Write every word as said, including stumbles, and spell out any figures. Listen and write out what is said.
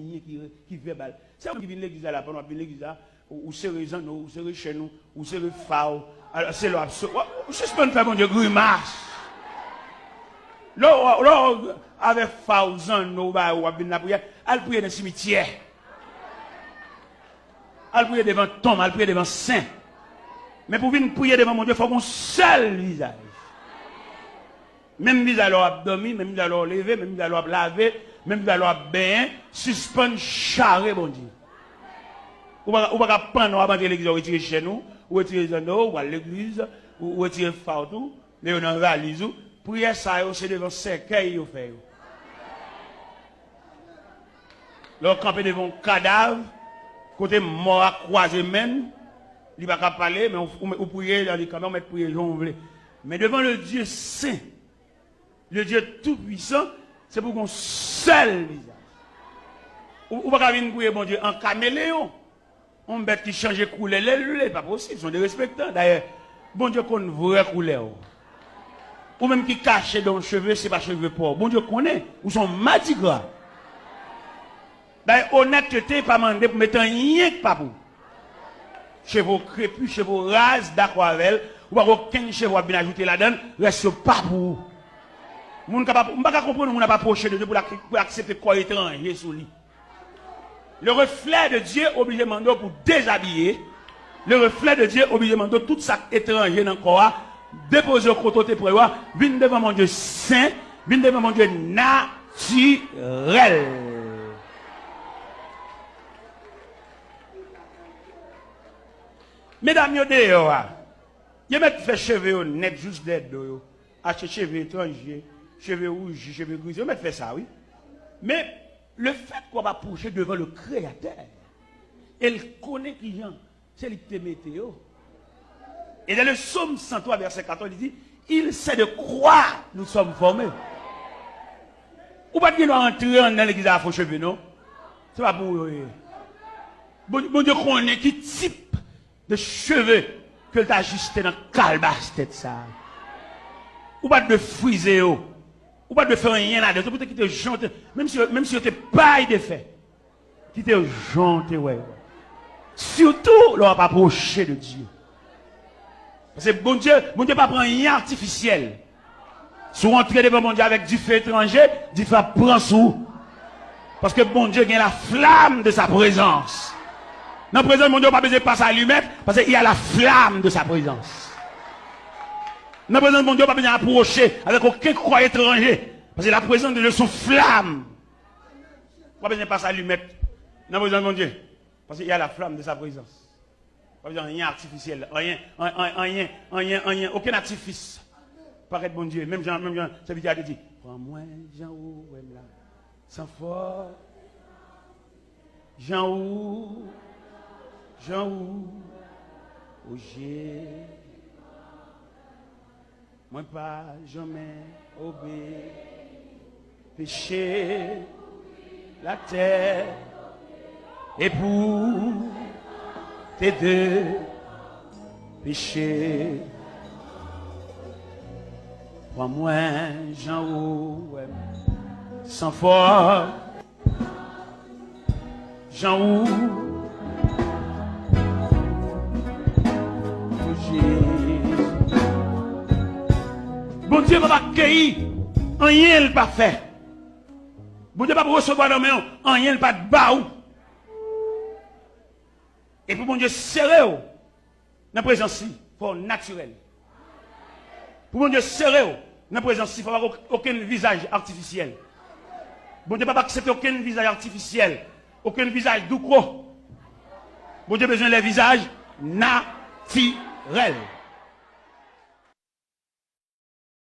anyen ki, ki vèbal. Se ou ki vin legliz la, la, pandan w ap vin legliz la, ou, ou sere zanno w, ou sere chèn ou, ou sere fa w. Alò, se lè w ap so-, w ap, ou sispann fè Bondye grimas. Lè w, lè w avèk fa w, zanno w, ba w ap vin lapriyè, al priye nan simityè. Al priye devan tonm, al priye devan sen. Men pou w vin priye devan Bondye, fò w gen yon sèl vizaj. Menm vizaj lè w ap dòmi, menm vizaj lè w leve, menm vizaj lè w ap lave, menm vizaj lè w ap benyen, sispann chare Bondye. Ou pa, ou pa ka pandan w ap antre legliz, ou retire chèn ou, ou retire zanno w, ou al legliz, ou, ou retire fa w tou, men yo nan valiz ou. Priyè sa yo, se devan sèkèy yo fè yo. Lè w kanpe devan yon kadav, kote mò a kwaze men l, li pa ka pale, men ou, ou, ou priye, li kanpe, ou mèt priye jan w vle. Men devan le Dieu saint, le Dieu tout puissant, se pou gen yon sèl vizaj. Ou, ou pa ka vin priye Bondye an kameleyon. Yon bèt ki chanje koulè lè l vle, pa posib, se yon derespektan. Dayè, Bondye konn vrè koulè w. Ou menm ki kache dan yon cheve, se pa cheve pa w. Bondye konnen, ou se yon madigra. Dayè, onètete pa mande pou mete anyen k pa pou. Cheve w krepi, cheve w raz, dakò avè l, ou pa gen okenn cheve w ap vin ajoute ladan l, rès yo pa pou ou. Moun ka pa, m pa ka konprann yon moun ap apwoche de Dye pou l ak-, pou l aksepte kò etranje sou li. Le reflet de Dieu oblije mande w pou dezabiye. Le reflet de Dieu oblije mande w tout sa k etranje nan kò a, depoze yo kote w te pran yo a, vin devan Bondye sen, vin devan Bondye natirèl. Medam yo deyò a, yo mèt fè cheve yo nèt jous dèyè do yo. Achte cheve etranje, cheve wouji, cheve grize, yo mèt fè sa, wi. Men, lefèt ke w ap apwoche devan le Créateur, e l konnen kijan se li ki te mete yo. Et dans le psaume cent trois, verset quatorze, il dit, il sait de quoi nous sommes formés. Ou pa t gen dwa antre anndan legliz a fo cheve, non. Se pa pou ou yo ye. Bon, Bondye konnen ki tip de cheve ke l ta ajiste nan kalbas tèt sa a. Ou pa t dwe frize yo. Ou pa t dwe fè anyen ladan yo. Se pou te kite jan w te, menm si, menm si yo te pay de fè, kite yo jan w te wè yo. Sitou lè w ap apwoche de Dye. Paske Bondye, Bondye pa pran anyen atifisyèl. Si w antre devan Bondye avèk dife etranje, dife ap pran sou ou. Paske Bondye gen la flamme de sa présence. Nan prezans Bondye, ou pa bezwen pase alimèt, paske il y a la flamme de sa présence. Nan prezans Bondye, ou pa bezwen apwoche avèk okenn kò etranje, paske la présence de Dieu se yon flamme. Ou pa bezwen pase alimèt nan prezans Bondye, paske il y a la flamme de sa présence. Pa bezwen anyen atifisyèl, anyen, an-, an-, anyen, anyen, anyen, okenn atifis. Parèt Bondye, menm jan, menm jan sèvitè a te di, pran mwen jan ou wè m la, san fòs, jan ou, jan ou, o Jezi. Mwen pa janmen obeyi peche latè, e pou te de peche. Pran mwen jan ou wè m, san fòs, jan ou. O Jezi. Bondye p ap akeyi anyen l pa fè. Bondye p ap resevwa nan men w anyen l pa t ba ou. E pou Bondye sere w nan prezans li, fò w natirèl. Pou Bondye sere w nan prezans li, fò w pa gen okenn vizaj atifisyèl. Bondye p ap aksepte okenn vizaj atifisyèl, okenn vizaj doukò. Bondye bezwen lè vizaj natirèl.